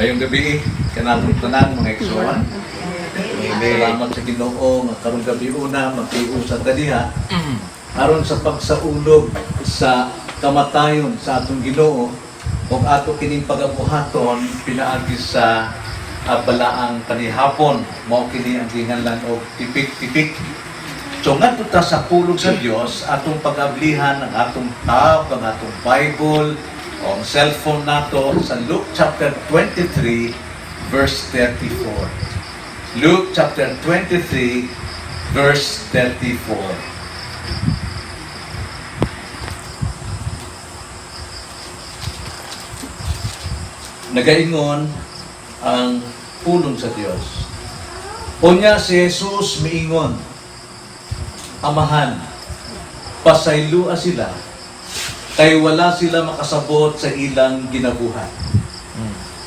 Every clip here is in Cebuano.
Mayong gabi, kanatong tanan mga igsoon. Salamat sa Ginoo nga karong gabi una magkiusa ta diha aron sa pagsaulog sa kamatayon sa atong Ginoo ug ato kining pagabuhaton pinaagi sa balaang kanihapon, mao kini ang ginganlan og tipik-tipik. So ngadto ta sa pulong sa Dios, atong pag-ablihan ang atong tab, ang atong Bible o ang cellphone nato sa Luke chapter 23 verse 34. Luke chapter 23 verse 34. Nagaingon ang pulong sa Dios. Unya si Jesus miingon, "Amahan, pasaylua sila, kay wala sila makasabot sa ilang ginabuhat."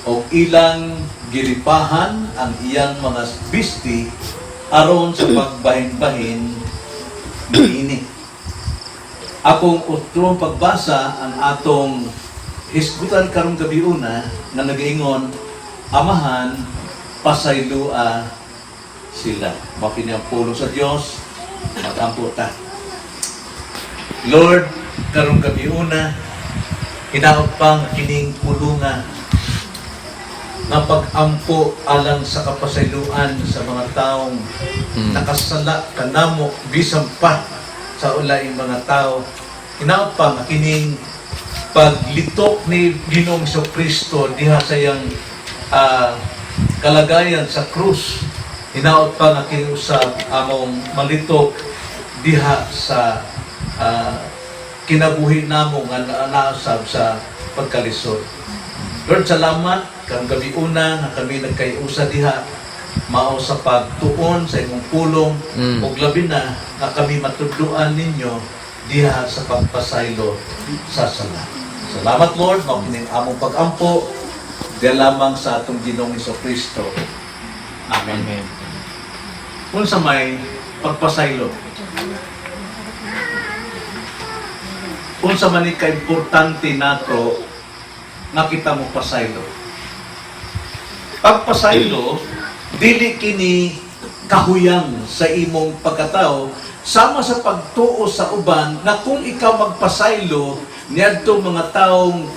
O ilang giripahan ang iyang mga bisti aron sa pagbahin-bahin niini. Akong utrong pagbasa ang atong hisgutan karong gabi una nga nagaingon, "Amahan, pasaylua sila." Mao kini ang pulong sa Dios, magampo ta. Lord, karong gabi una, hinaot pang kining pulunga nga pag-ampo alang sa kapasayloan sa mga taong nakasala kanamo bisan pa sa ulaing mga tao. Hinaot pa nga kining paglitok ni Ginoong Kristo diha sa iyang kalagayan sa krus, hinaot pa nga kini usab among malitok diha sa kinabuhi namo nga nausab sa pagkalisod. Lord, salamat karong gabi una nga kami nagkayusa diha mao sa pagtuon sa imong pulong ug labi na nga kami matudloan ninyo diha sa pagpasaylo sa sala. Salamat, Lord, mao kining among pag-ampo diha lamang sa atong Ginoong Kristo. Amen. Amen. Unsa may pagpasaylo? Unsa man ni kaimportante nato nga kita mo pasaylo? Pagpasaylo, dili kini kahuyang sa imong pagkatao, sama sa pagtuo sa uban na kung ikaw magpasaylo niadto mga taong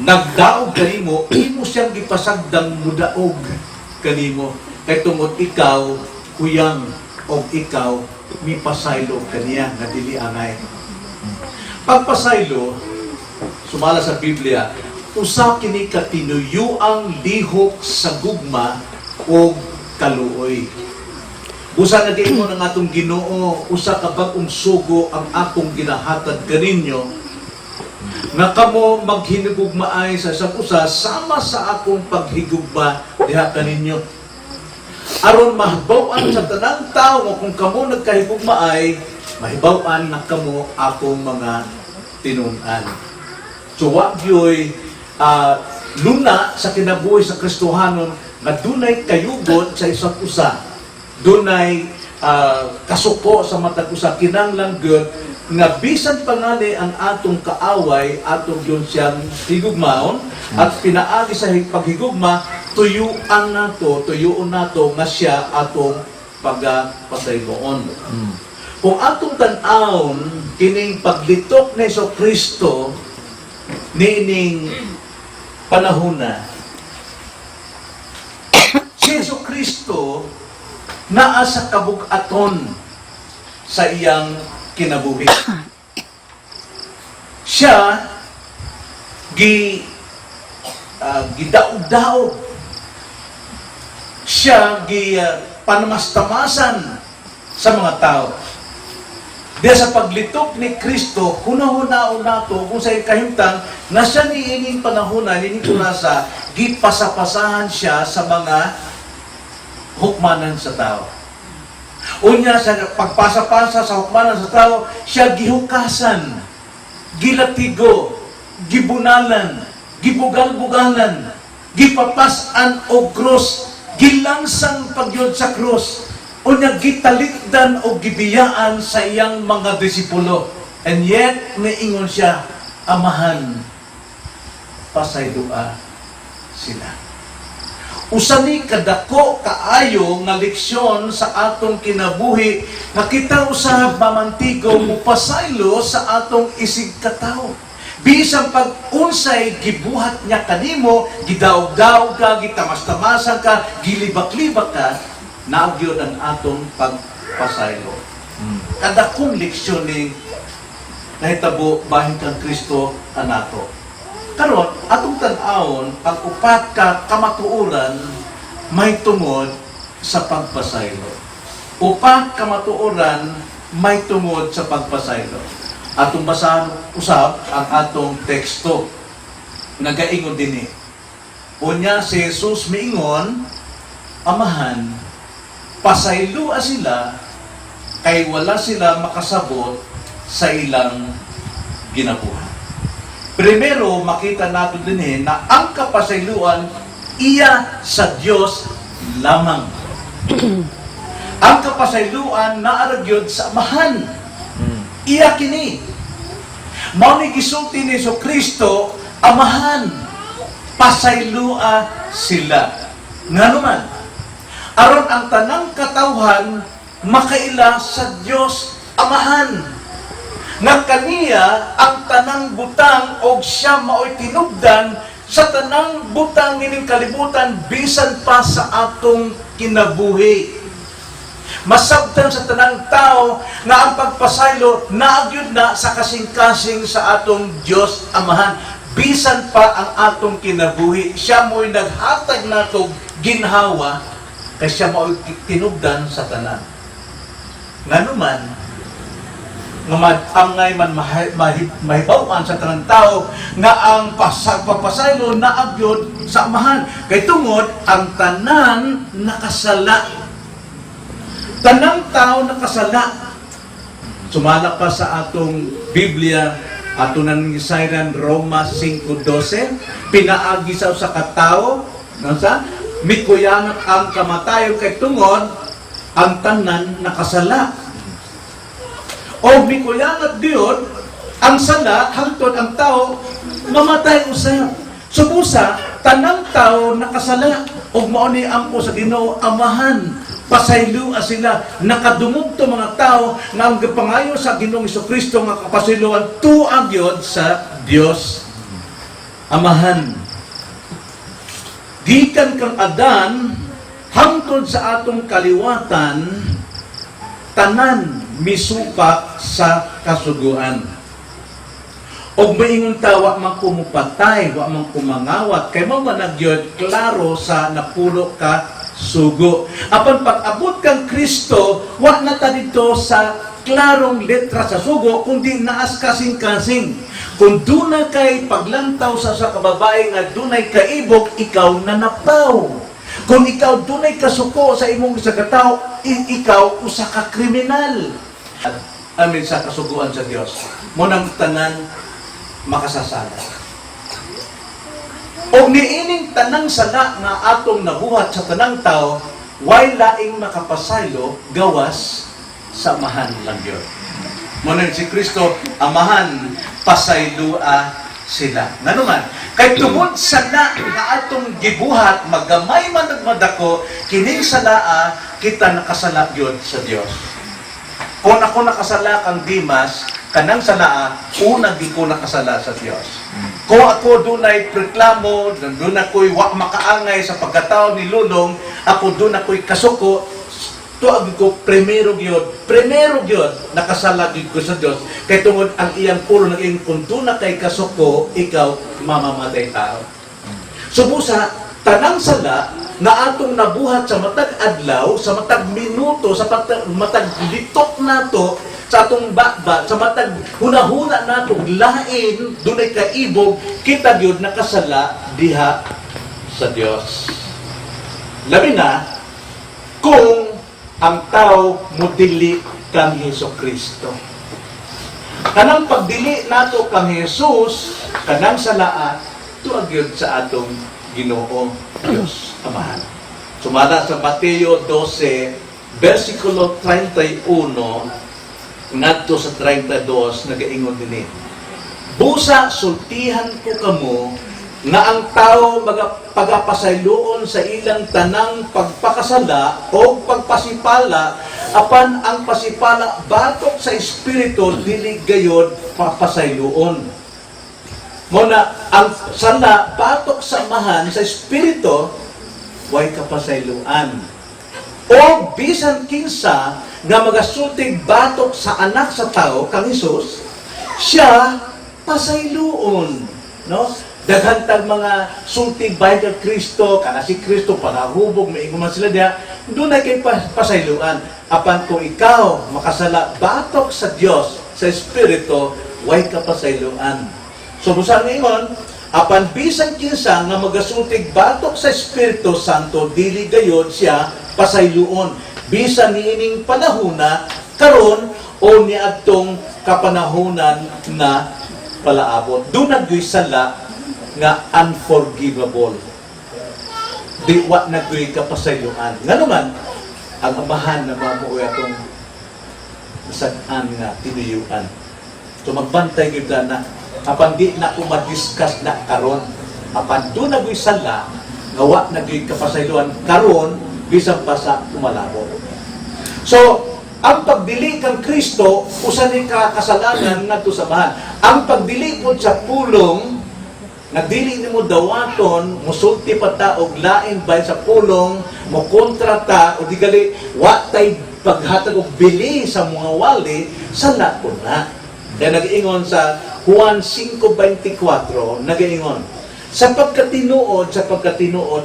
nagdaog kanimo, imo siyang gipasagdang mudaog kanimo kay tungod ikaw huyang og ikaw mipasaylo kaniya nga dili angay. Pagpasaylo, sumala sa Biblia, usa kini ka tinuyuang lihok sa gugma o kaluoy. Busa nagaingon ang atong Ginoo, "Usa ka bag-ong sugo ang akong ginahatag kaninyo, nga kamo maghinugugmaay sa isang usa sama sa akong paghigugma diha kaninyo." Aron mahibaw-an sa tanang tao nga kung kamo nagkahigugmaay, mahibaw-an na kamo akong mga tinun-an. So wa gyoy luna sa kinabuhi sa Kristohanon nga dunay kayugot sa isang usa, dunay kasuko sa matag usa. Kinahanglan gyud nga bisan pa ngali ang atong kaaway, atong yun siyang higugmaon, at pinaagi sa paghigugma, tuyuan nato, tuyuon nato nga siya atong pagapasayloon. Kung atong tan-awon kining paglitok ni Hesus Kristo niining panahona, si Hesus Kristo naa sa kabug-aton sa iyang kinabuhi. Siya gi gidaog-daog. Siya gi panamastamasan sa mga tao. Diya sa paglitok ni Kristo, hunahunao nato kung sa kahimtang nga siya niining panahona, niining kunasa, gipasapasahan siya sa mga hukmanan sa tao. Unya sa pagpasa-pasa sa hukmanan sa tao, siya gihukasan, gilatigo, gibunalan, gibugal-bugalan, gipapas-an og krus, gilangsang pagyod sa krus, unya gitalikdan o gibiyaan sa iyang mga disipulo. And yet, niingon siya, "Amahan, pasayloa sila." Usa ni kadako kaayo nga leksyon sa atong kinabuhi nga kita usab mamantigo mupasaylo sa atong isig katawo. Bisan pag unsay gibuhat niya kanimo, gidaog-daog ka, gitamas-tamasan ka, gilibak-libak ka, naa gyud ang atong pagpasaylo. Kadakong leksyon ni nahitabo bahin kang Kristo kanato. Karon, atong tan-awon ang upat ka kamatuoran may tungod sa pagpasaylo. Upat kamatuoran may tungod sa pagpasaylo. Atong basahan usab ang atong teksto. Nagaingon dinhi. Unya si Jesus miingon, "Amahan, pasaylua sila kay wala sila makasabot sa ilang ginabuhat." Primero, makita natin din na ang kapasayloan iya sa Dios lamang. Ang kapasayloan naa ra gyud sa Amahan. Iya kini. Mao ni gisulti ni Kristo, "Amahan, pasaylua sila." Ngano man? Aron ang tanang katawhan makaila sa Dios Amahan, nga kaniya ang tanang butang og siya maoy tinubdan sa tanang butang nining kalibutan, bisan pa sa atong kinabuhi. Masabtan sa tanang tao nga ang pagpasaylo naa gyud na sa kasing-kasing sa atong Dios Amahan, bisan pa ang atong kinabuhi. Siya mo'y naghatag nato ginhawa kay siya mao'y tinubdan sa tanan. Nganuman nga angay man mahibaw-an sa tanang tao nga ang pagpasaylo naa gyud sa Amahan kay tungod ang tanan nakasala, tanang tao nakasala. Sumala pa sa atong Biblia, ato nang gisayran Roma 5:12, pinaagi sa usa ka tawo sa mikuyanat ang kamatayon kay tungod ang tanan nakasala. O mikuyanat diyon ang sala hangtod ang tao mamatay usab. So busa, tanang tao nakasala ug mao ni ampo sa Ginoo, "Amahan, pasaylua sila." Nakadungog to mga tao nga ang gipangayo sa Ginoong Kristo nga kapasayloan tuag gyud sa Dios Amahan. Gikan kang Adan hangtod sa atong kaliwatan, tanan misupak sa kasuguan. Og maingon ta, "Wa man ko mupatay, wa man ko mangawat," kay mao man na gyud klaro sa napulo ka sugo. Apan pag-abot kang Kristo, wa na ta dito sa klarong letra sa sugo, kundi naas kasing-kasing. Kung duna kay paglantaw sa sa kababae nga dunay kaibog, ikaw nanapaw. Kung ikaw dunay kasuko sa imong isa ka tawo, ikaw usa ka kriminal. Amin sa kasuguan sa Dios. Mao nang tanan makasasala. O niining tanang sala nga atong nabuhat sa tanang tao, way laing makapasaylo gawas sa Amahan lang yun. Mao si Kristo, "Amahan, pasaylua sila." Nganuman, kay tungod sa na nga atong gibuhat, magamay man ug madako, kining salaa, kita nakasala gyud sa Dios. Kung ako nakasala kang Dimas, kanang salaa, una di ko nakasala sa Dios. Kung ako dunay reklamo, dun ako'y wa makaangay sa pagkatao ni Lulong, ako dun ako'y kasuko, tuag ko primero gyud nakasala gyud ko sa Dios kay tungod ang iyang pulong nag kung duna kay kasuko, ikaw mamamatay tao. So busa, tanang sala nga atong nabuhat sa matag adlaw, sa matag minuto, sa matag litok nato, sa atong baba, sa matag hunahuna nato, lain, dunay kaibog, kita gyud nakasala diha sa Dios. Labi na kung ang tao modili kang Hesus Kristo. Kanang pagdili nato kang Jesus, kanang salaa, tuag gyud sa atong Ginoo Dios Amahan. Sumala sa Mateo 12, versikulo 31 ngadto sa 32, nagaingon dinhi. "Busa sultihan ko kamo, Nga ang tao pagapasayloon sa ilang tanang pagpakasala o pagpasipala, apan ang pasipala batok sa Espiritu dili gayod papasayloon. Mao na ang sala batok sa Amahan, sa Espiritu, way kapasayloan. O bisan kinsa nga magasultig batok sa Anak sa Tao, kang Hesus, siya pasayloon, no? Daghan tag mga sulti bahin kang Kristo, kana si Kristo panahubog, maingon man sila diha, dunay kay pasayloan. Apan kung ikaw makasala batok sa Dios, sa Espiritu, way kapasayloan. So busa ingon, apan bisan kinsa nga magasultig batok sa Espiritu Santo, dili gayod siya pasayloon bisan niining panahona karon o niadtong kapanahonan na palaabot. Duna gyoy sala nga unforgivable. Di wa na gyoy kapasayloan. Nga naman, ang Amahan na mamuoy atong nasad-an nga tinuyuan. So magbantay gyud na, apan di na ko ma-discuss na karon. Apan duna gyoy sala nga wa na gyoy kapasayloan karon bisan pa sa umalabot. So, ang pagdili kang Kristo usa ni ka kasalanan ngadto sa Amahan. Ang pagdili pod sa pulong, nagdili nimo dawaton, musulti pa ta og lain bahin sa pulong, mo kontra ta o di gali wa tay paghatag og bili sa mga wali, sala ko na. Kaya nag-ingon sa Juan 5:24, nag-ingon, Sa pagkatinuod,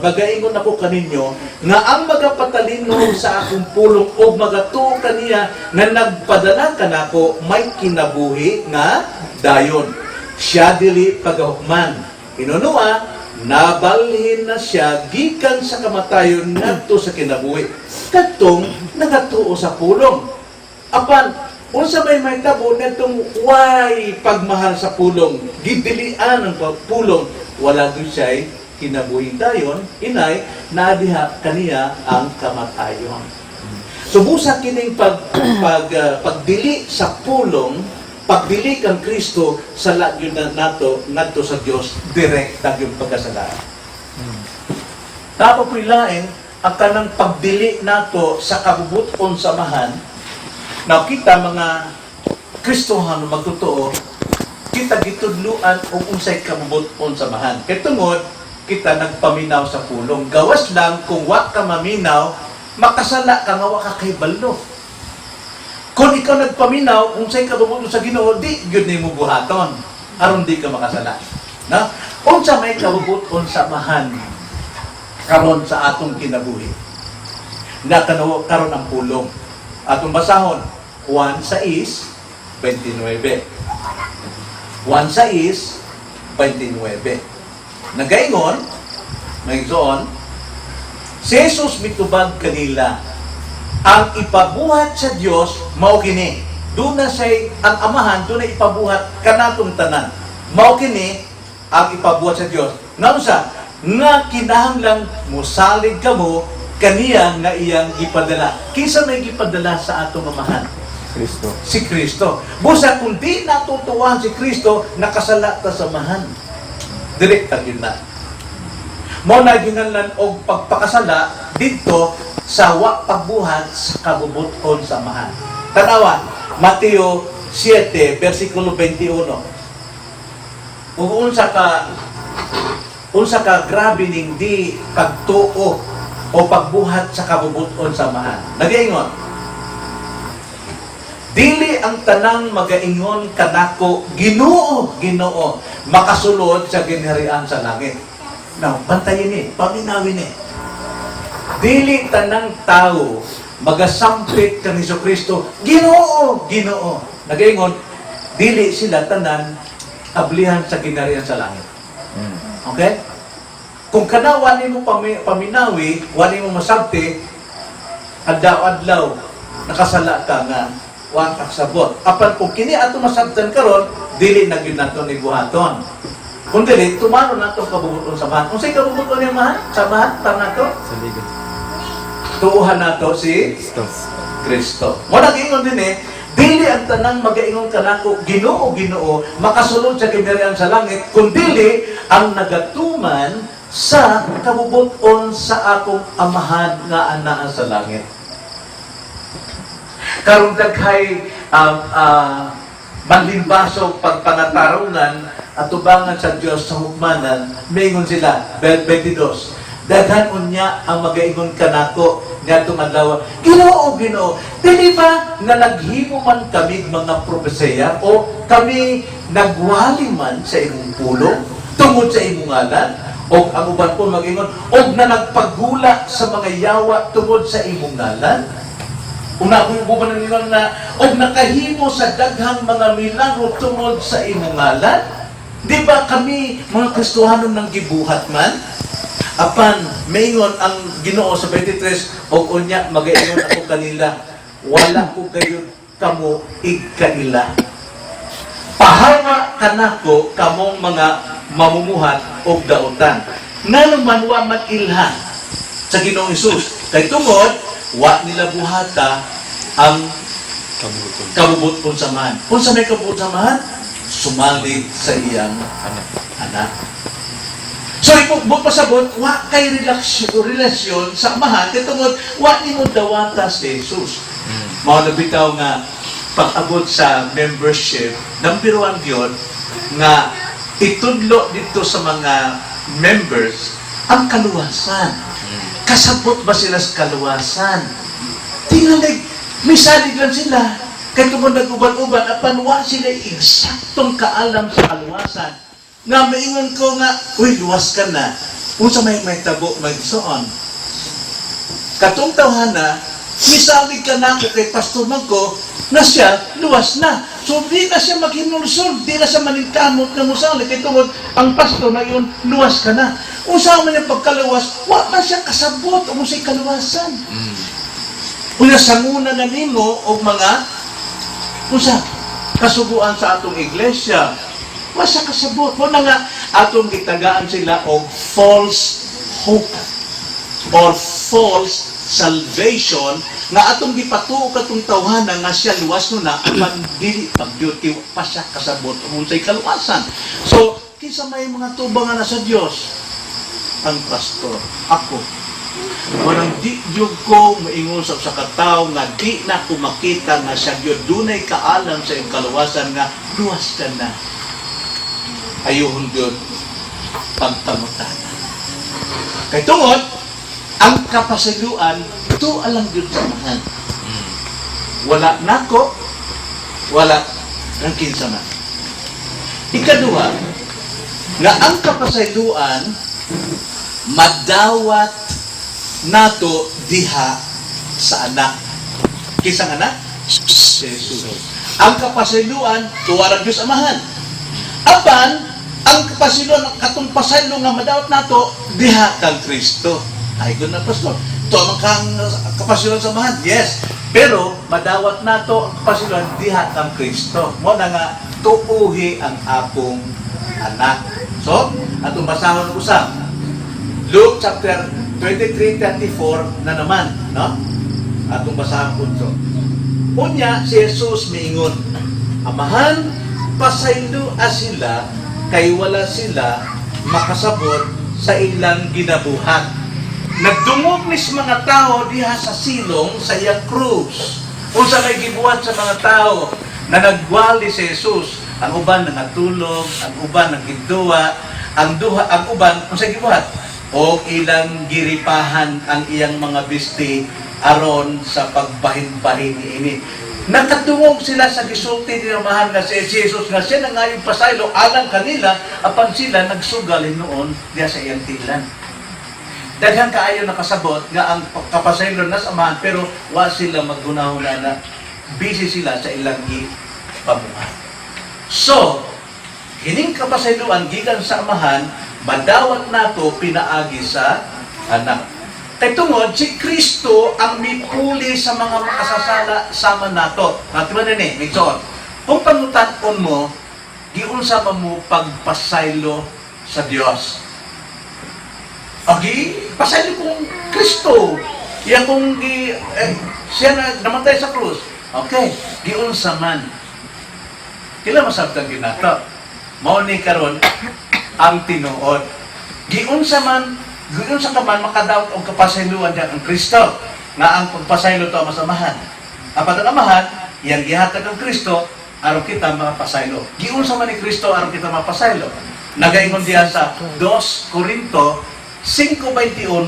magaingon ako kaninyo, nga ang magapatalinong sa akong pulong o magatuo kaniya nga nagpadala kanako may kinabuhi nga dayon. Siya dili pagahukman. Hinunua, nabalhin na siya gikan sa kamatayon ngadto sa kinabuhi. Kadtong nagatuo sa pulong. Apan, unsa may mahitabo ngadtong way pagmahal sa pulong, gidilian ang pulong, wala gyud siya'y kinabuhi dayon, inay, naadiha kaniya ang kamatayon. So busa kining pag, pag pagdili sa pulong, pagdili kang Kristo, sala gyud na nato ngadto sa Dios, direkta gyud pagkasala. Tapos lain ang kanang pagdili nato sa kabubuton sa Amahan. Now kita mga Kristohano magtotoo, kita gitudluan og unsay kabubuton sa Amahan. Kay tungod kita nagpaminaw sa pulong. Gawas lang kung wa ka maminaw, makasala ka nga wa ka kahibalo. Kung ikaw nagpaminaw unsay kabubuton sa Ginoo, di gyud nimo buhaton aron di ka makasala. Na? Unsa may kabubuton sa Amahan karon sa atong kinabuhi? Na karon ang pulong. Atong basahon, Juan 6:29. Juan 6:29. Nagaingon, may igsoon, si Jesus mitubag kanila, "Ang ipabuhat sa Dios mao kini." Duna say ang Amahan, duna ipabuhat kanatong tanan. Mao kini ang ipabuhat sa Dios. Nga unsa? Nga kinahanglan mosalig kamo kaniya nga iyang gipadala. Kinsa may gipadala sa atong Amahan? Kristo. Si Kristo. Busa kung di natutuwahan si Kristo, nakasala ta sa Amahan. Direkta yun na. Mao na ginganlan og pagpakasala didto sa wa pagbuhat sa kabubuton sa Amahan. Tanawa, Mateo 7 versikulo 21. Ug unsa ka grabe ning di pagtuo o pagbuhat sa kabubuton sa Amahan. Nagaingon, "Dili ang tanang magaingon kanako, 'Ginoo, Ginoo,' makasulod sa ginharian sa langit." Now, bantayin ni, paminawin ni. Dili tanang tao magasampit kang Hesus Kristo, "Ginoo, Ginoo." Nagaingon, dili sila tanan ablihan sa ginharian sa langit. Okay? Kung kana wani mo paminawi, wani mo masabti, adlaw-adlaw, nakasala ka nga wa ka kasabot. Apan kung kini ato masabtan karon, dili na gyud nato ni buhaton. Kung dili, tumano nato ang kabubuton sa Amahan. Unsay kabubuton ni Amahan? Sa Amahan, para nato? Saligan. Tuuhan nato si Kristo. Kristo. Mo nag-ingon din eh, Dili ang tanang magaingon kanako, "Ginoo, Ginoo," makasulod sa gingharian sa langit, kundili ang nagatuman sa kabubuton sa akong Amahan nga anaa sa langit. Karon daghay manlimbasog pagpangatarungan atubangan sa Dios sa hukmanan, mingon sila, 22, "Daghan unya ang magaingon kanako ngadtong adlaw, 'Ginoo, Ginoo, dili ba nga naghimo man kami mga propesiya o kami nagwali man sa imong pulong tungod sa imong ngalan?' Og ang uban po mag-ingon, 'Og na nagpaghula sa mga yawa tungod sa imong ngalan?' Una kung uban ningon nga, 'Og nakahimo sa daghang mga milagro tungod sa imong ngalan? Di ba kami mga Kristohanon nang gibuhat man?' Apan maingon ang Ginoo sa 23, "Og unya magaingon ako kanila, 'Wala ko kayo kamo igkaila. Pahawa kanako kamong mga mamumuhat og dautan.'" Ngano man wa man ilha sa Ginoong Hesus? Kay tungod wa nila buhata ang Kabubuton. Kabubuton sa Amahan. Unsa may kabubuton sa Amahan? Sumalig sa iyang Anak. Anak. So ipugbo pasabot, wa kay relasyon sa Amahan kay tungod wa nimo dawata si Jesus. Mao na bitaw nga pag-abot sa membership, number one yun, nga itudlo dito sa mga members ang kaluwasan. Kasabot ba sila sa kaluwasan? Tingalig, misalig lang sila. Kay tungod nag-uban-uban, apan wa sila eksaktong kaalam sa kaluwasan. Nga maingon ko nga, "Uy, luwas ka na." Unsa may tabo magsuon? Katong tawhana, misalig ka na ako kay pastor man ko, na siya, luwas na. So, di na siya maghinulsol, di na siya maningkamot na musalig. Kay tungod, ang pastor na yun, "Luwas ka na." Unsa man yung pagkaluwas, wa man siya kasabot o unsay kaluwasan. Unya sanguna na nimo og mga unsa kasuguan sa atong iglesia. Wa siya kasabot. Mo na nga atong gitagaan sila og false hope or false salvation nga atong gipatuo katong tawhana nga siya luwas no na, apan dili pagyud kay wa pa siya kasabot og unsay kaluwasan. So kinsa may mga tubang nga sa Dios? Ang pastor. Ako. Walang di gyud ko maingon sa usa ka tawo nga di na ko makita nga siya gyud dunay kaalam sa iyong kaluwasan nga luwas ka na. Ayuhon gyud pagpangutana. Kay tungod ang kapasayloan tuo lang gyud sa Amahan. Wala nako, wala ng kinsa man. Ikaduha, nga ang kapasayloan madawat nato diha sa anak. Kinsang anak? Si Jesus. Ang kapasayloan, tuwa ra Diyos Amahan. Apan, ang kapasayloan, katong pasaylo nga madawat nato, diha kang Kristo. Ay, good na, pastor. Ito ang kang kapasayloan sa Amahan. Yes. Pero, madawat nato ang kapasayloan diha kang Kristo. Mo na nga, tuuhi ang akong anak. So, atong basahon usab. Luke chapter 23:34 na naman, no? Atong basahon po ito. "Unya, si Jesus miingon, 'Amahan, pasayloa sila kay wala sila makasabot sa ilang ginabuhat.'" Nagdungog ni sa mga tao diha sa silong sa iyang krus. Unsa may gibuhat sa mga tao na nagwali si Jesus? Ang uban nangatulog, ang uban naggiduwa, ang duha, ang uban unsa gibuhat? O ilang giripahan ang iyang mga bisti aron sa pagbahin-bahin niini. Nakadungog sila sa gisulti ni Amahan nga si Jesus nga siya nangayong pasaylo alang kanila, apan sila nagsugal noon diha sa iyang tilan. Daghan kaayo nakasabot nga ang kapasaylo na sa Amahan, pero wa sila maghunahuna na busy sila sa ilang gipamuhat. So, kining kapasayloan gikan sa Amahan madawat nato pinaagi sa anak. Kay tungod si Kristo ang mipuli sa mga makasasala sama nato. Ati ba ni, Migson? Kung pangutan-on mo, giunsa man mo pagpasaylo sa Dios? Agi, pasaylo kong Kristo. Iya kong gi, eh, siya na namatay sa krus. Okay, giunsa man. Kila masabtan gyud nato. Mao ni karon ang tinuod. Giunsa man, giunsa ka man makadawat og kapasayloan diha ang Kristo nga ang pagpasaylo to ang sa Amahan. Apan ang Amahan, iyang gihatag ang Kristo aron kita makapasaylo. Giunsa man ni Kristo aron kita mapasaylo? Nagaingon diha sa 2 Corinto 5:21.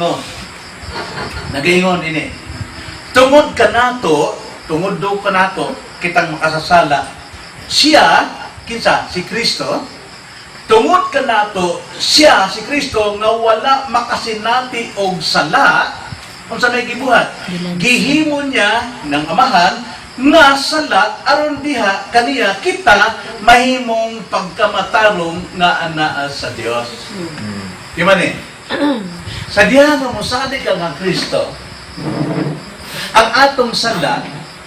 Nagaingon ini. Tungod kanato, tungod do kanato, kitang makasasala, siya, kinsa? Si Kristo, tungod kanato, siya, si Kristo, nga wala makasinati og sala, unsa may gibuhat? Gilansa. Gihimo niya ng Amahan nga sala aron diha kaniya kita mahimong pagkamatarong nga anaa sa Dios. Di ba ni? Sa diha nga mosalig ang Kristo, ang atong sala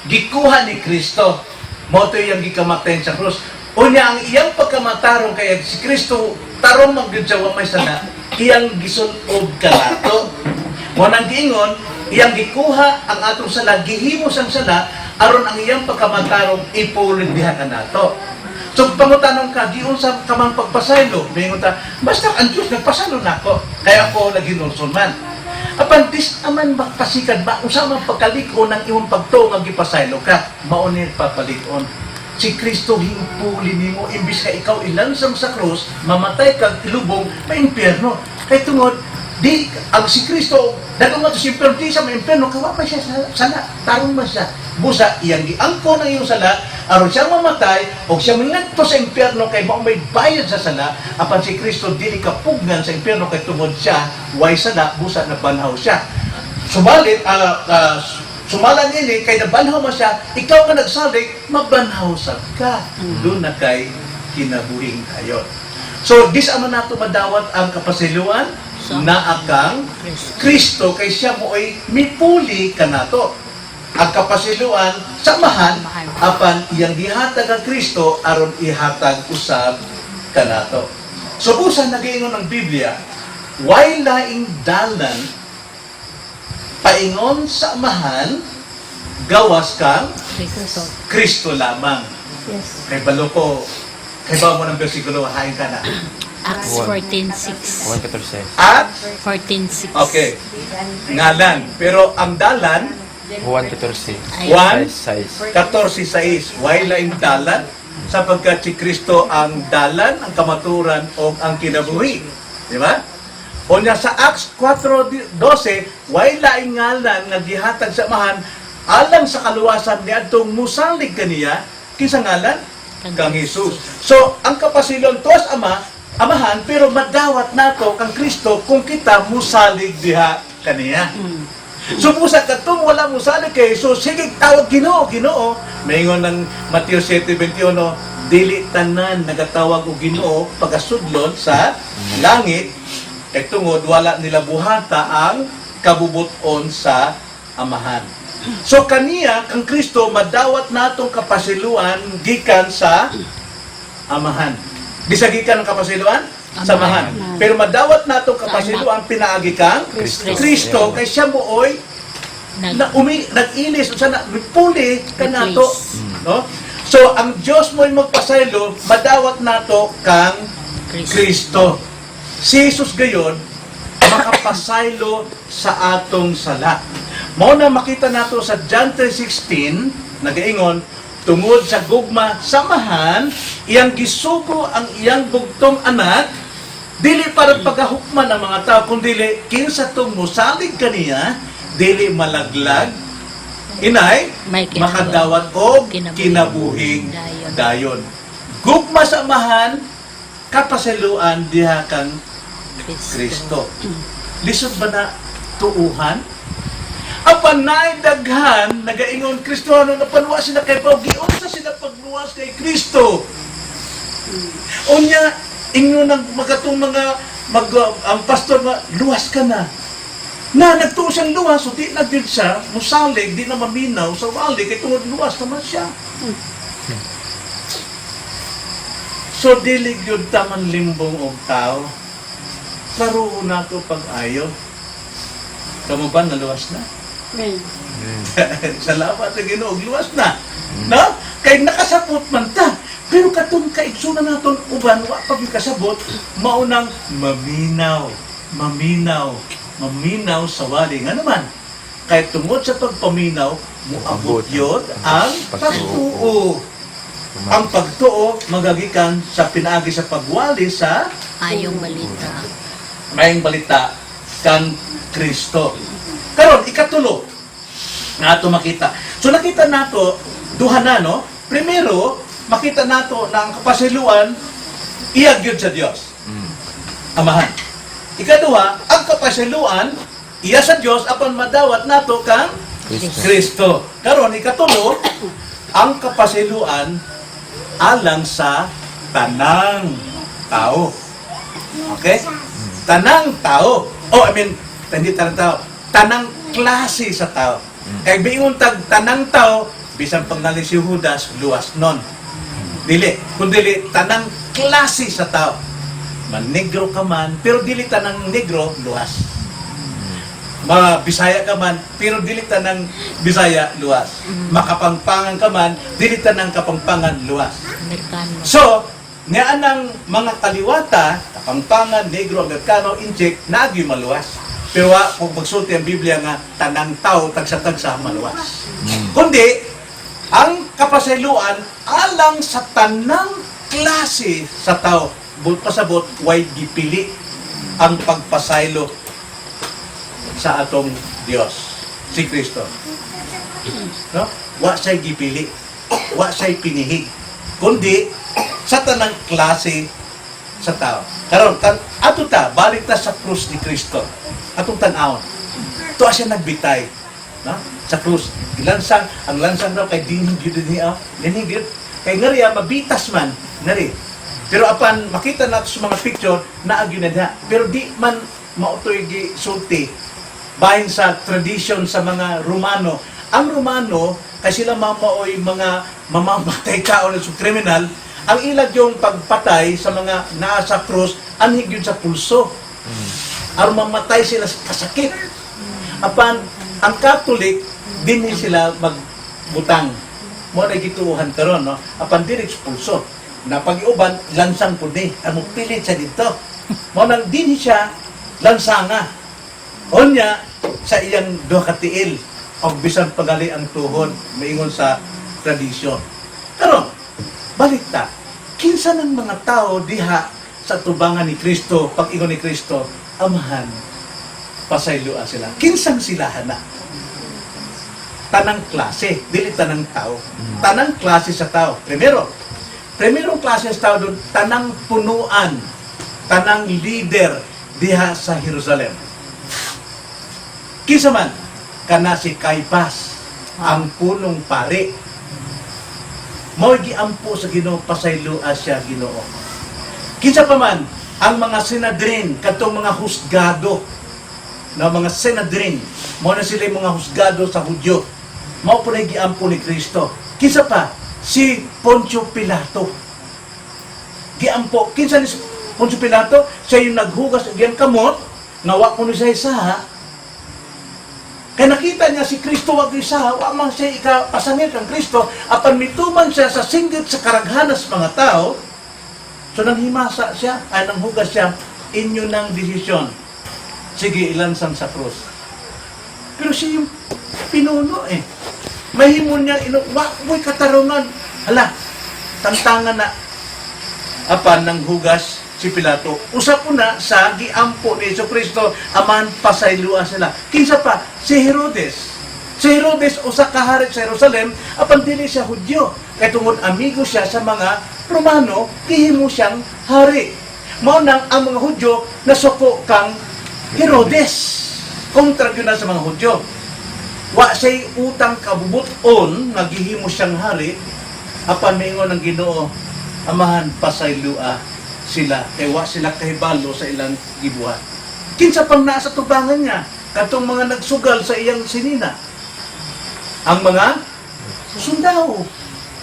gikuha ni Kristo. Mao to iyang gikamatay sa krus. Unya ang iyang pagkamatarong kay si Kristo tarong man gyud siya, wa may sala, iyang gisul-ob kanato. Mo nang giingon, iyang gikuha ang atong sala, gihimo siyang sala aron ang iyang pagkamatarong ipulid diha kanato. So pangutanong ka, giunsa ka man pagpasaylo? Mingon ta, basta ang Diyos nagpasaylo nako. Kaya ako naginulson man. Apan dis aman magpasikad ba, unsa man pagkaliko ng imong pagtuo nga gipasaylo ka, mao ni papalig-on. Si Kristo himpuli nimo imbis ka ikaw ilansang sa krus, mamatay kag ilubong, maimpyerno. Kay tungod di ang si Kristo dagong nga to sa impyerno, di siya maimpyerno kay wa pa siya sa sala, tarong man siya. Busa iyang giangko ng iyong sala aron siya mamatay o siya mangadto sa impyerno kay mao may bayad sa sala. Apan si Kristo dili kapugnan sa impyerno kay tungod siya way sala, busa nabanhaw siya. Subalit sumala niini kay nabanhaw man siya, ikaw nga nagsalig mabanhaw sad ka, doon na kay kinabuhing kayo. So dis aman nato madawat ang kapasayloan naa kang Kristo. Kristo kay siya mo'y mipuli kanato. Ang kapasayloan sa Amahan, Amahan. Apan iyang gihatag ang Kristo aron ihatag usab kanato. So busa nagaingon ang Biblia, way laing dalan paingon sa Amahan gawas kang Kristo. Kristo lamang. Yes. Kay balo ko, kay ba mo ng bersikulo, hain ka na. Acts 14:6. 1:14. At, 14:6. Okay, ngalan. Pero ang dalan, Juan 14. Ay, Juan 6. 14:6, way laing dalan, sapagkat si Kristo ang dalan, ang kamaturan, o ang kinabuhi. Di ba? O nya sa Acts 4:12, way laing ngalan nga gihatag sa Amahan alang sa kaluwasan niadtong musalig kaniya, kinsa ngalan? Kang Jesus. So, ang kapasayloan tuas Ama, Amahan, pero madawat nato kang Kristo kung kita musalig diha kaniya. So busa katong wala musalig kay Jesus, sige tawag "Ginoo, Ginoo." Maingon ng Mateo 7:21, dili tanan nagatawag og "Ginoo" pagasudlon sa langit kay tungod wala nila buhata ang kabubuton sa Amahan. So kaniya kang Kristo madawat natong kapasayloan gikan sa Amahan. Bisa gikan ang kapasayloan sa Amahan. Amahan. Pero madawat natong kapasayloan pinaagi kang Kristo. Kristo kay siya mooy na umi nag-ilis sa na mipuli kanato, Replace. no? So ang Dios mo'y magpasaylo, madawat nato kang Kristo. Kristo. Si Jesus gayon makapasaylo sa atong sala. Mao na makita nato sa John 3:16, nagaingon, tungod sa gugma sa Amahan iyang gisugo ang iyang bugtong anak, dili para pagahukman ang mga tao kundi kinsa tong mosalig kaniya dili malaglag, inay May makadawat og kinabuhing kinabuhing dayon. Dayon. Gugma sa Amahan, kapasayloan diha kang Kristo. Kristo. Lisod ba na tuuhan? Apan naay daghan nagaingon Kristohano na panwa sila kay Pao, giunsa sila pagluwas kay Kristo? Unya ingon ng magatong mga mag, ang pastor nga luwas ka na. Na nagtuo siyang luwas, so di na gyud siya musalig, di na maminaw sa wali kay tungod luwas naman siya. So dili gyud ta man limbong og tao. Klaro na to pag-ayo. Kamo ba naluwas na? Amen. Salamat sa Ginoo, luwas na. No? Kay nakasabot man ta. Pero katong kaigsunan naton uban wa pa gyud kasabot, mao nang maminaw, maminaw, maminaw sa wali. Nga naman, kay tungod sa pagpaminaw, moabot yun ang pagtuo. Ang pagtuo magagikan sa pinaagi sa pagwali sa Ayong balita. Maayong Balita kang Kristo. Karon, ikatulo nga ato makita. So nakita nato duha na, no? Primero, makita nato na ang kapasayloan iya gyud sa Dios. Amahan. Ikaduha, ang kapasayloan iya sa Dios apan madawat nato kang Kristo. Kristo. Karon, ikatulo, ang kapasayloan alang sa tanang tao. Okay? Tanang tao. Oh, I mean, hindi tanang tao. Tanang klase sa tao. Kay biingon tag tanang tao, bisan pangali si Judas, luwas nun. Dili. Kung dili, tanang klase sa tao. Man negro ka man, pero dili tanang negro, luwas. Mga Bisaya ka man, pero dili tanang Bisaya, luwas. Makapangpangan ka man, dili tanang Kapampangan, luwas. Amerikano. So, nga ang mga kaliwata, Kapampangan, Negro, Amerikano, Intsik, naagi maluwas. Pero wa, kung magsulti ang Biblia nga, tanang tao, tagsa-tagsa, maluwas. Kundi, ang kapasayloan alang sa tanang klase sa tao. But pasabot, way gipili ang pagpasaylo sa atong Dios, si Kristo. No? Wa siya'y gipili. Wa siya'y pinihig. Kundi, sa tanang klase sa tao. Karon, ato ta, balik ta sa krus ni Kristo. Atong tan-awon. Tuwa siya nagbitay. No? Sa krus. Gilansang, ang lansang daw kay dinhig yun niya. Dinhig yun. Kay ngari, mabitas man. Ngari. Pero apan makita nato sa mga picture, naagyo na diha. Pero di man mautoy gisulti bahin sa tradition sa mga Romano. Ang Romano, kasi sila mamaoy mga mamamatay tao na sa kriminal, ang ilag yung pagpatay sa mga naa sa krus, anhig yun sa pulso. Aron mamatay sila sa kasakit. Apan, ang Catholic, dinhi sila magbutang. Mo na gituohan karon, no? Apan dili sa pulso. Na pag-iuban, lansang pud ni. Ang pilit siya dito. Mo nang dinhi siya lansanga. Unya, sa iyang duha ka tiil, og bisan pagali ang tuhod, maingon sa tradisyon. Karon, balik ta. Kinsa ng mga tao diha sa tubangan ni Kristo, pag-ingon ni Kristo, "Amahan, pasayloa sila"? Kinsang silahan na? Tanang klase, dili tanang tao. Tanang klase sa tao. Primero, primerong klase sa tao doon, tanang punuan, tanang leader diha sa Jerusalem. Kinsa man, kana si Caiphas, ang punong pari. Mao giampo sa Ginoo, pasayloa siya, Ginoo. Kinsa pa man, ang mga Sanhedrin, katong mga husgado, na mga Sanhedrin, mao na sila yung mga husgado sa Hudyo. Mao po na giampo ni Kristo. Kinsa pa, si Poncio Pilato. Giampo, kinsa ni Poncio Pilato? Siya yung naghugas og iyang kamot, nga wa kuno siya isaha. Kaya nakita niya si Kristo wag isaha, wa man siya ikapasangil kang Kristo, apan mituman siya sa singgit sa karaghanas mga tao, so nanghimasa siya, ay nanghugas siya, inyo ng desisyon. Sige, ilansang sa krus. Pero siya yung pinuno eh. Mahimo niya, ino, wa mo'y katarungan. Hala, tantangan na. Apan nang hugas si Pilato. Usap po na sa giampo ni Jesu Kristo, "Amahan, pasayloa sila." Kinsa pa? Si Herodes. Si Herodes, usa ka hari sa Jerusalem, apan dili siya Hudyo. Kay tungod amigo siya sa mga Romano, gihimo siyang hari. Mao nang ang mga Hudyo nasuko kang Herodes. Kontra gyud na sa mga Hudyo. Wa siya'y utang kabubuton nga gihimo siyang hari, apan maingon ng Ginoo, "Amahan, pasayloa sila kay wa sila kahibalo sa ilang gibuhat." Kinsa pang naa sa tubangan niya? Katong mga nagsugal sa iyang sinina. Ang mga sundao,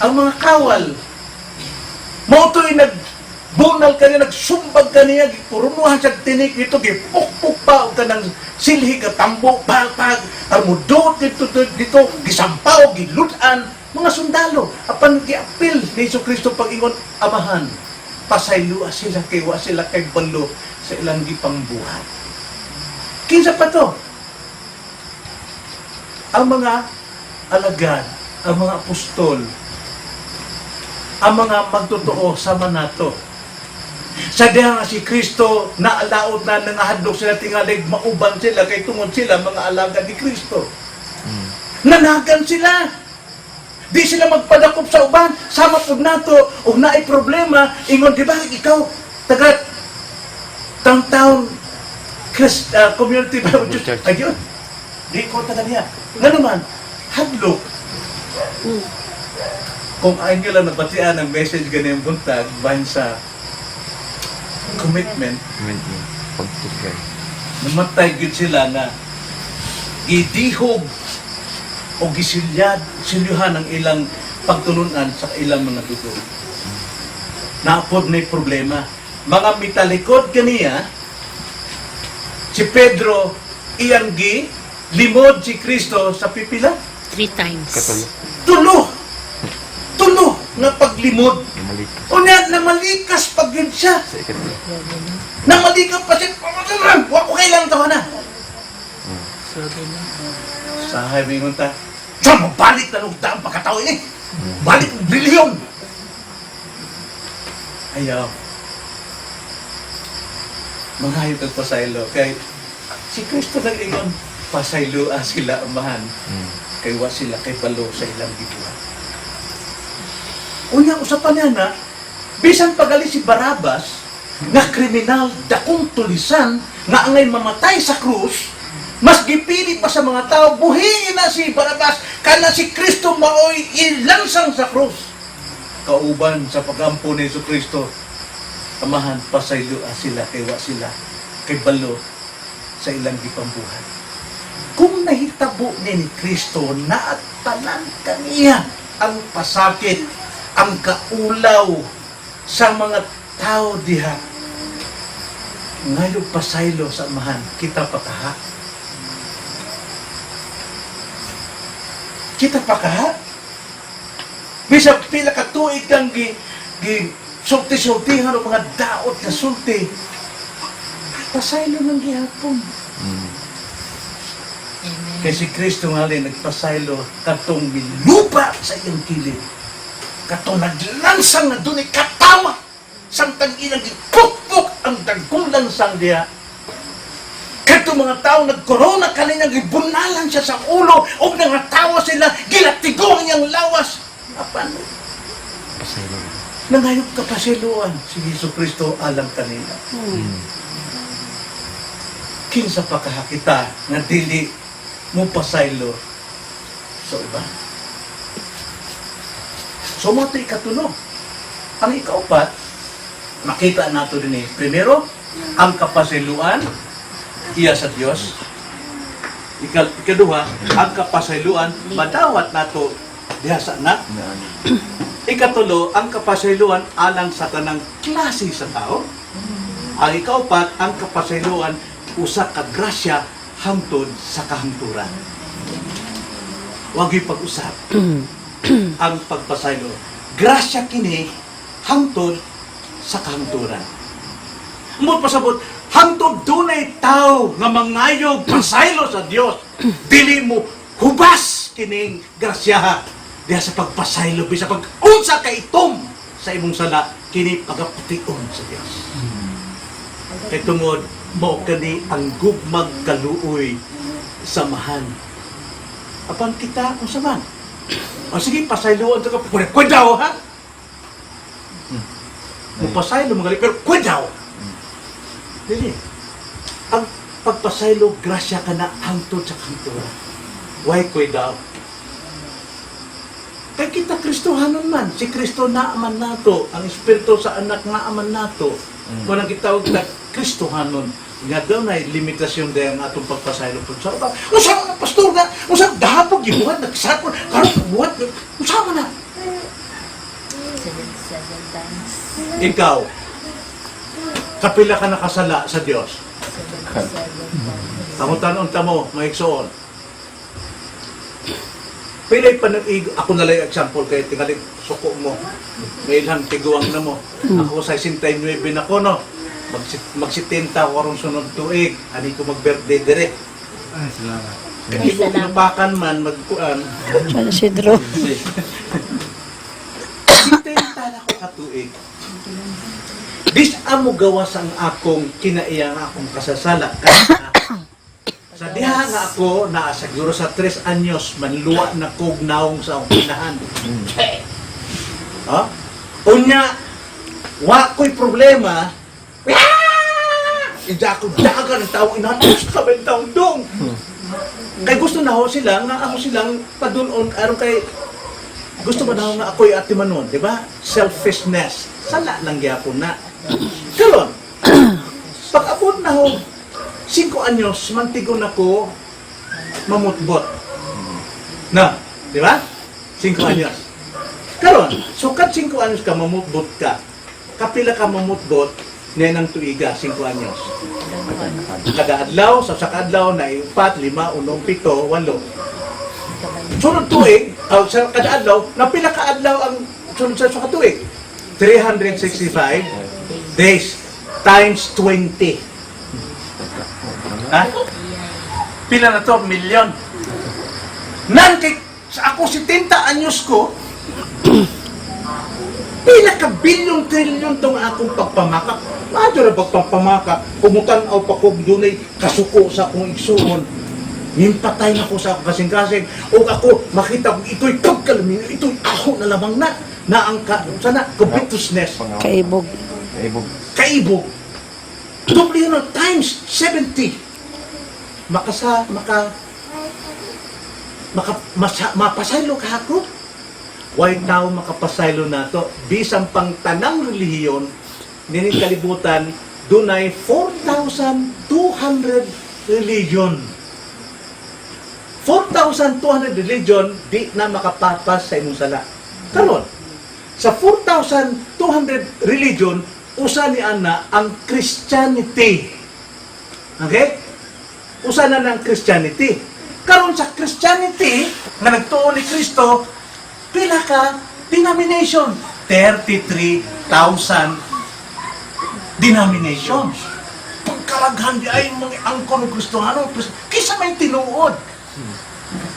ang mga kawal. Mao to'y nag Bunal kaniya, nagsumbag kaniya, gipurunuhan siya tinik dito, gipukpuk pa, og kanang silhi ka tambo, pag, pag, armudot dito, dito, dito, gisampaw, giludan, mga sundalo, apan giapil ni Hesus Kristo pag-ingon, "Amahan, pasaylua sila kay wa sila kay balo sa ilang gipangbuhat." Kinsa pa to? Ang mga alagad, ang mga apostol, ang mga magtotoo sama nato. Sa diha nga si Kristo naalaot na, nangahadlok sila tingalig mauban sila kay tungod sila mga alagad ni Kristo. Nanagan sila. Di sila magpadakop sa uban, sama pud nato og naay problema, ingon, di ba ikaw taga downtown Christ, Community Bible Church. Church. Ayun. Di ko taga niya. Nga naman, hadlok. Kung inyo lang nabatian ang message ganyan buntag, bahin sa commitment, Commitment. Pagtugay. Namatay gyud sila nga gidihog o gisilyad, silyuhan ang ilang pagtulunan sa ilang mga dugo. Naapod na problema. Mga mitalikod kaniya, si Pedro iyang gi, limod si Kristo sa pipila. Three times. Katulo. Tulo! Tulo nga paglimod. Namalikas. Unya, namalikas pag yun siya. Sa ikatlo. Grabe no? Namalikas pa siya. Wa ko kailangan tawa na. Grabe no? Sahay mingon ta. Sa mabalik na lugta ang pagkatao ini. Balik og relihiyon. Ayaw. Mangayo kag pasaylo kay si Kristo nag-ingon, "Pasayloa sila, Amahan, kay wa sila kay balo sa ilang gibuhat." Unya usapan niya na bisan pagali si Barabas nga kriminal, dakong tulisan nga angay mamatay sa krus, mas gipili pa sa mga tao, buhiin na si Barabas kana si Kristo maoy ilansang sa krus. Kauban sa pagampo ni Hesus Kristo, "Amahan, pasayloa sila kay wa sila kay balo sa ilang gipambuhat." Kung nahitabo ni Kristo, naatalan kaniya ang pasakit, ang kaulaw sa mga tao diha. Ngayon pasaylo sa Amahan, kita pa kaha? Kita pa kaha? Bisag pila ka tuig kang gi sulti-sultihan o mga daot na sulti, pasaylo ng gihapon. Amen. Kay si Kristo nga rin nagpasaylo katong milupa sa iyang kilid. Katong naglansang na dunay katawa samtang ilang gipukpok ang dagkong lansang diha. Katong mga tao nagkorona kanilang gibunalan siya sa ulo ug nangatawa sila, gilatigo ang iyang lawas. Apan Pasaylo. nangayop kapasiluan si Hesus Kristo alang kanila. Kinsa pa kahakita nga dili mo pasaylo sa uban? So mo ito ikatulo. Ang ikaupat, makita nato din eh. Primero, ang kapasayloan iya sa Dios. Ikaduha, ang kapasayloan madawat nato diha sa anak. Ikatulo, ang kapasayloan alang sa tanang klase sa tao. Ang ikaupat, ang kapasayloan usa ka grasya hangtod sa kahangturan. Wag pag-usap ang pagpasaylo. Grasya kini hangtod sa kahangturan. Mo pasabot, hangtod dunay tao nga mangayog pasaylo sa Dios, dili mo hubas kining grasyaha diha sa pagpasaylo bisa pag unsa ka itom sa imong sala, kini pagaputiun sa Dios. Kay tungod mao kani ang gugmag kaluoy samahan. Apan kita unsa man? O sige, pasayloan ta ka. Pwede, pwede daw, ha? Mupasaylo mga pero pwede daw. Dili. Ang pagpasaylo, grasya ka na hangtod sa kantura. Why ko'y daw? Kay kita Kristohanon man. Si Kristo naaman nato. Ang Espiritu sa anak naaman nato. Kung ang gitawag na Kristohanon, nga daw na limitasyon dahil ang atong pagpasaylo po sa uban. Unsa man ang pastor na? Unsa dahapog gibuhat nagsakon karon buhat unsa man na? 77 times. Ikaw, Kapila ka nakasala sa Dios? Pangutan-on ta mo, mga igsoon. Pilay pa nag ako na lang example kay tingali suko mo. May ilang tiguang na mo. Ako sa 69 na ko, no. Mag 70 ko karon sunod tuig. Ani ko mag-birthday dire. Ay, salamat. Kay ko pinupakan man magkuan. San Isidro. 70 na ko katuig. Bis amo gawas ang akong kinaiya nga akong kasasala. Kaya, sa diha nga ako naa siguro sa 3 anyos manluwa na kog naong sa akong inahan. Ha? Unya, wa ko'y problema. Ida ako dagan ang taong inahan. Gusto ka taong dong? Kay gusto na ho sila nga ako silang padulon aron kay gusto ba na ho nga ako'y atimanon, di ba? Selfishness. Sala lang gyapon na. Karon, pag abot na ho, 5 anyos, mantigon ako, mamutbot. Na, di ba? 5 anyos. Karon, sukad 5 anyos ka, mamutbot ka. Kapila ka mamutbot, niya ng tuiga, 5 anyos. Kada adlaw, sa adlaw, na 4, 5, 1, 7, 8. Sunod tuig, oh, sa kada adlaw, napila ka adlaw ang sunod sa tuig? 365 days times 20. Ha? Pila na to? Milyon. Nan kay sa ako 70 anyos ko, pila ka bilyon trilyon tong akong pagpamakak. Maadyo ra pagpapamakak, kumutan-aw pa kog dunay kasuko sa akong igsuon. Mimpatay na ko sa akong kasing-kasing. O ako, makita ko ito'y pagkalamin, ito'y ako na lamang na. Na ang ka, sana, covetousness, Kaibog. Kaibog. Kaibog. Doble yun, times 70. Makasa, maka, maka, masa, mapasaylo ka ako. Why tao makapasaylo nato? Bisan pang tanang relihiyon, nining kalibutan, dunay 4,200 religion. 4,200 religion, di na makapapas sa imong sala. Karon, sa 4,200 religion, usa ni ana ang Christianity. Okay? Usa na ng Christianity. Karon sa Christianity, nga nagtuo ni Kristo, pila ka denomination? 33,000 denominations. Pagkaraghan di ay mga angkon ng Kristohano, kinsa may tinuod?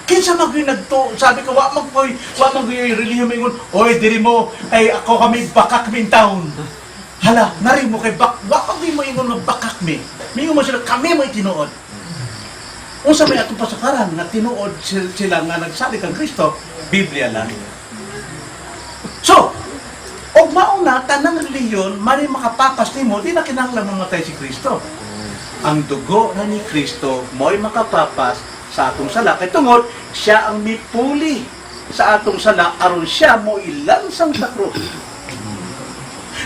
Kinsa man gyud nagto, sabi ko wa man gyud relihiyon mingon, oy diri mo ay ako kami bakak mi in town. Hala, nari mo kay bak wa pa gyud mo ingon nga bakak mi. Mingon mo sila kami mo tinuod. Unsa may atong pasakaran nga tinuod sila nga nagsalig kang Kristo, Biblia lang. So, og mauna tanang relihiyon mari makapapas nimo, di na kinahanglan mamatay si Kristo. Ang dugo na ni Kristo mo'y makapapas sa atong sala kay tungod siya ang mipuli sa atong sala aron siya mo ilansang sa krus.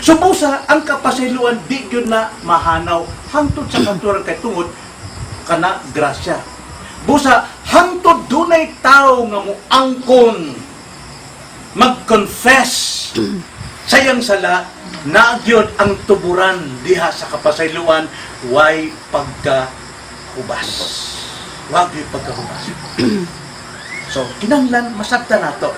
Subusa ang kapasayloan di gyud na mahanaw hangtod sa kanturan kay tungod kana grasya. Busa hangtod dunay tawo nga moangkon mag-confess sa iyang sala na gyud ang tuburan diha sa kapasayloan way pagkahubas. Wa gyud pagkahubas. So, kinahanglan masabtan nato.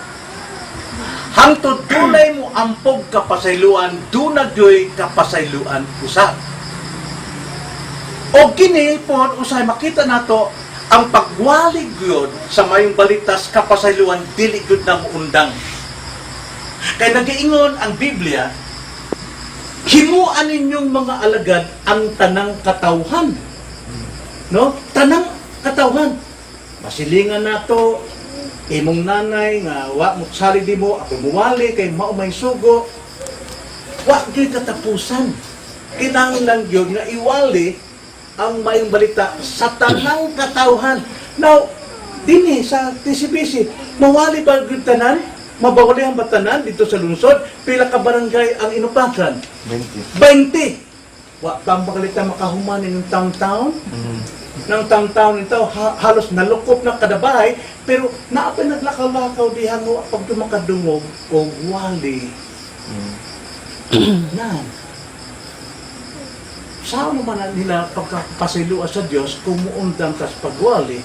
Hangtod dunay mo ampog kapasayloan, duna gyoy kapasayloan usab. O kini pod usahay makita nato ang pagwali gyud sa mayong balitas kapasayloan dili gyud na muundang. Kay nagaingon ang Biblia, himuan ninyong mga alagad ang tanang katawhan. No? Tanang katawhan. Masilingan nato imong nanay nga wa mo sali di mo ako muwali kay mao may sugo. Wa gyud katapusan. Kinahanglan gyud nga iwali ang mayong balita sa tanang katawhan. Now, dinhi sa TCBC, mawali ba gyud tanan? Mabawalihan ba tanan dito sa lungsod? Pila ka barangay ang inupakan? 20. 20. Wa pa ang bakalita makahuman ng town-town? Ng town-town ito, halos nalukop na kada bahay, pero naa pa naglakaw-lakaw diha mo pag makadungog og wali. Nan. Saan naman na nila pagkapasayloa sa Dios kung muundang tas pagwali,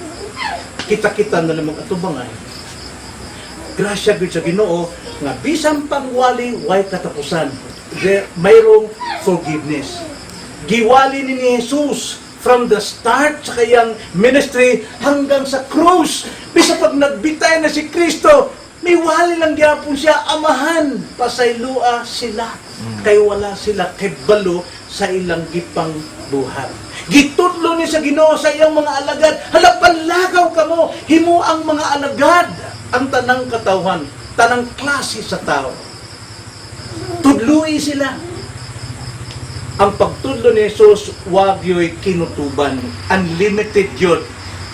kita-kita na lamang atubangay? Grasya gyud sa Ginoo nga bisan pangwali, way katapusan. There, mayroong forgiveness. Giwali ni Jesus from the start sa kayang ministry hanggang sa krus. Bisa pag nagbitay na si Kristo, may wali lang gyapon siya, "Amahan, pasaylua sila. Kay wala sila kibalo sa ilang gipang buhat." Gitudlo ni sa Ginoo sa iyang mga alagad, "Hala, panlakaw kamo, himo ang mga alagad ang tanang katawhan, tanang klase sa tao. Tudlui sila." Ang pagtudlo ni Jesus, wag yo'y kinutuban. Unlimited yun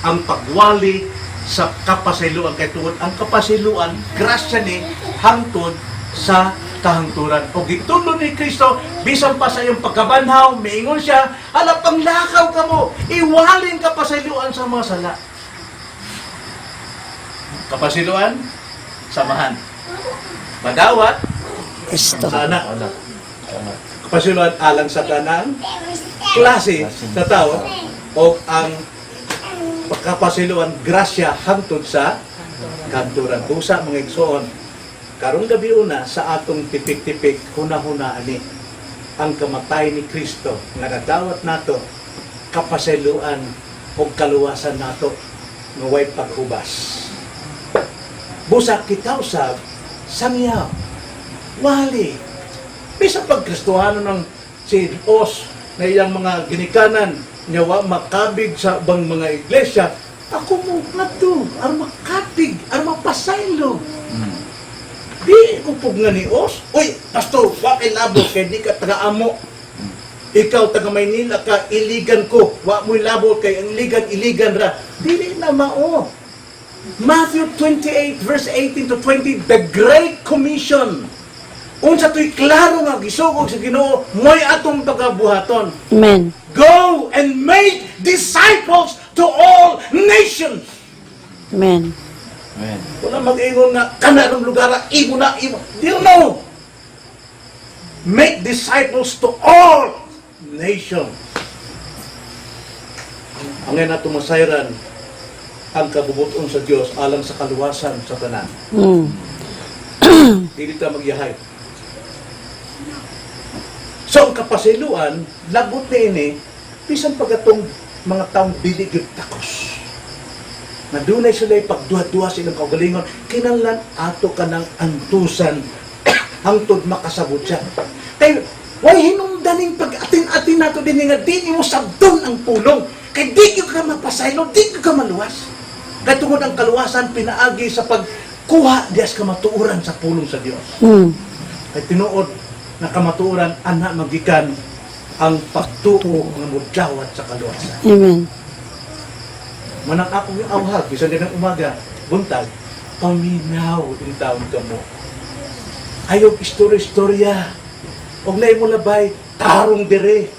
ang pagwali sa kapasayloan kay tungod ang kapasayloan grasya ni hangtod sa kahangturan. O gitudlo ni Kristo bisan pa sa iyong pagkabanhaw, miingon siya, "Hala, panglakaw kamo, iwalin kapasayloan sa mga sala." Kapasayloan, samahan. Madawat Kristo. sa anak. Anak. Anak. Kapasayloan alang sa tanang klase sa tao o ang pagkapasayloan grasya hangtod sa kahangturan. Busa, mga igsoon, karong gabi una sa atong tipik-tipik, huna-huna ani ang kamatay ni Kristo nga nadawat nato kapasayloan o kaluwasan nato nga way paghubas. Busa kita usab sangyaw, wali. Bisa pag Kristohano ng si Os na iyang mga ginikanan niya wa makabig sa ubang mga iglesia, ako mo ngadto aron makabig, aron mapasaylo. Di ko pug nga ni Os, "Uy, pastor, wa kay labo kay di ka taga-amo. Ikaw taga Maynila ka, iligan ko. Wa mo'y labo kay ang iligan, iligan ra." Dili na mao. Matthew 28 verse 18 to 20, the Great Commission. Unsa to'y klaro nga gisugog sa Ginoo, mo'y atong pagabuhaton. Amen. Go and make disciples to all nations. Amen. Amen. Wala mag-ingon nga kanarong lugar, imo na, imo. Do you know? Make disciples to all nations. Ang nga nato masayran ang kabubuton sa Dios alang sa kaluwasan sa tanan. Dili ta magyahay. So ang kapasayloan, lagot ni ini, bisan pag atong mga taong dili gyud takos. Na dunay sila pagduha-duha sa ilang kaugalingon, kinahanglan ato kanang antusan hangtod makasabot siya. Kay way hinungdaning pag-atin-atin nato din nga di nimo sabton ang pulong. Kay di gyud ka mapasaylo, di gyud ka maluwas. Kay tungod ang kaluwasan pinaagi sa pagkuha dias kamatuoran sa pulong sa Dios. Kay tinuod na kamatuoran ana magikan ang pagtuo nga modawat sa kaluwasan. Amen. Manang akong awhag, bisan din ng umaga, buntag, paminaw in taon ka mo. Ayaw istorya-istorya. Og na mo labay, tarong dire.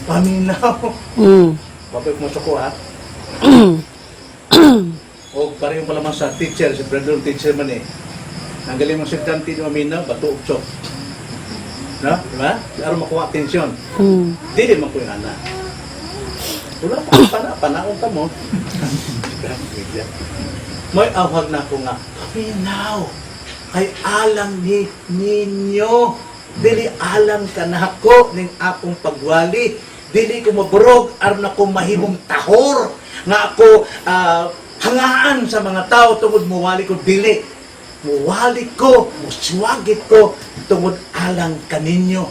Paminaw. Babay mo sa ko ha. O pareho pa naman sa teacher, si Brandon teacher man eh. Ang galing mong sigdante ni Amina, bato og chalk. No? Di ba? Aron makuha atensyon. Dili man ko yung ana. Wala pa panaon ta mo. May awhag na ako nga, paminaw. Kay alang ni ninyo. Dili alang kanako ning akong pagwali. Dili ko maburog aron ako mahimong tahor nga ako hangaan sa mga tao tungod muwali ko, dili. Muwali ko, muswagit ko tungod alang kaninyo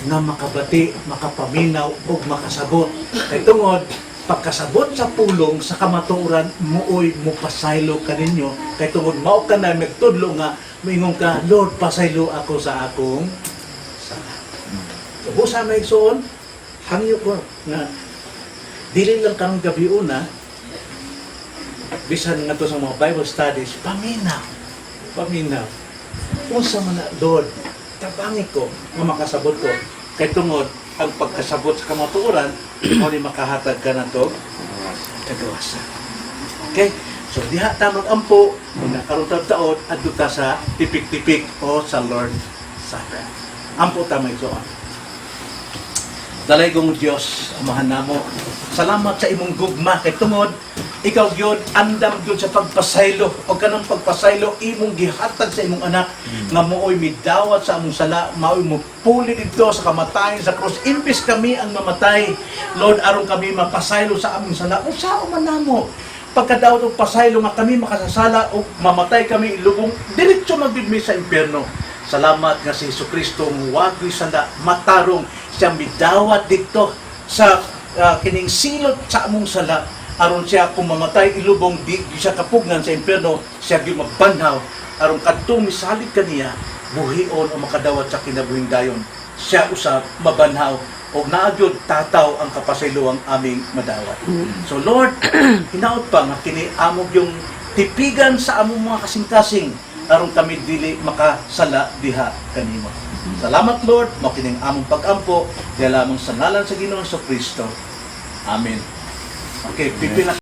nga makabati, makapaminaw ug makasabot. Kay tungod pagkasabot sa pulong sa kamatuoran, muoy mupasaylo kaninyo kay tungod mao ka na nagtudlo nga moingon ka, "Lord, pasaylo ako sa akong sala." So, busa na igsoon, hangyo ko nga dili lang karong gabi una, bisan nga to sa mga Bible studies, paminaw. Paminaw. Unsa man na, Lord, tabangi ko nga makasabot ko. Kay tungod, ang pagkasabot sa kamatuoran, mao ni makahatag ka nato kagawasan. Okay? So diha ta mag-ampo, kung nakaroon taon, adto ta sa tipik-tipik o sa Lord Supper. Ampo ta, mga igsoon. Dalaygong Dios, Amahan namo. Salamat sa imong gugma kay tungod ikaw gyud andam gyud sa pagpasaylo o kanang pagpasaylo imong gihatag sa imong anak nga mooy midawat sa among sala, maoy mopuli didto sa kamatayon sa krus imbes kami ang mamatay, Lord, aron kami mapasaylo sa among sala. Unsaon man namo pagkadawat og pasaylo nga kami makasasala o mamatay kami, ilubong, diretso magdidmi sa impyerno? Salamat nga si Jesu Kristo wagoy sala, matarong siya, midawat didto sa kining silot sa among sala aron siya kung mamatay, ilubong, di siya kapugnan sa impyerno, siya gyud magbanhaw aron kadtong misalig kaniya buhion o makadawat sa kinabuhing dayon. Siya usab mabanhaw og naa gyud tataw ang kapasayloang aming madawat. So Lord, hinaot pa nga kini amo yung tipigan sa among mga kasing-kasing aron kami dili makasala diha kanimo. Salamat, Lord, mao kining among pag-ampo diha lamang sa ngalan sa Ginoong Kristo. Amen. Okay, pipila.